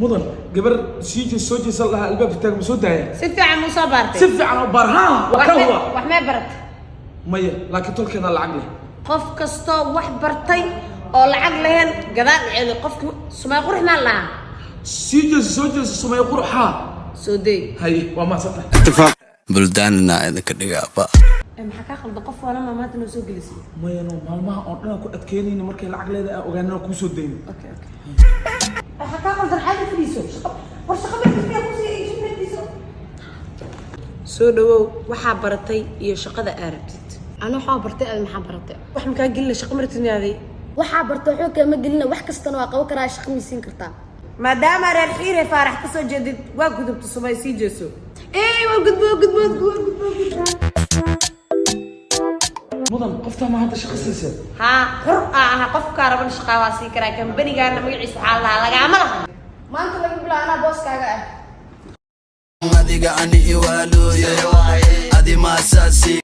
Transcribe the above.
Mudan, gabar sii jees, soo jeesa lahaa, albaabka taagan ma soo daaya? Si fiican muu soo baartay? Si fiican oo baar, haa, waa ka huba. Wax mee baratay? Maya, laakiin tolkeeda lacag leh. Qof kastoo wax bartay oo lacag lahayn gadaal u celi. Qofki Sumay Qurux maan lahaa. Sii jeesa, soo jeesa, Sumay Qurux, haa. Soo day. Haye, waa mahadsantahay. Buldaanina idinka dhigaaba. Maxaa kaa qalda? Qof walama maanta noo soo gelisay. Maya, no, maalmaha oo dhan aan ku adkeynayna, markay lacag leedahay aan ogaanana kuu soo dayno. Okay, waxaa kaa qaldan? Xaaga fadhiiso, shaqo war, shaqo meel fadhiiso. Soo dhawow. Waxaa baratay iyo shaqada aa rabtid? Ana waxaa bartay, aad maxaa baratay? Wax makaa gelina, shaqo maratid miyaaday? Waxaa bartay waxba kama gelina, wax kastana waa qaban karaa. Shaqa maysiin kartaa? Maadaama reer Xiire Faarax ka soo jeedid, waa gudubta. Sumay, sii jeeso. Ee, waa gudbo, gudbo, gudbo, gudbo, gudbo. Mudan, qoftaa ma hadda shaqo siisay? Haa, xur aa aha. Qofkaa raban shaqaa waa sii karaa. Kambanigaana magaciisa waxaa lahaa lagaama laha. Maanta laga bilaabo anaa booskaaga ah. Adiga ani iwaaluuyo, adi maasaasi.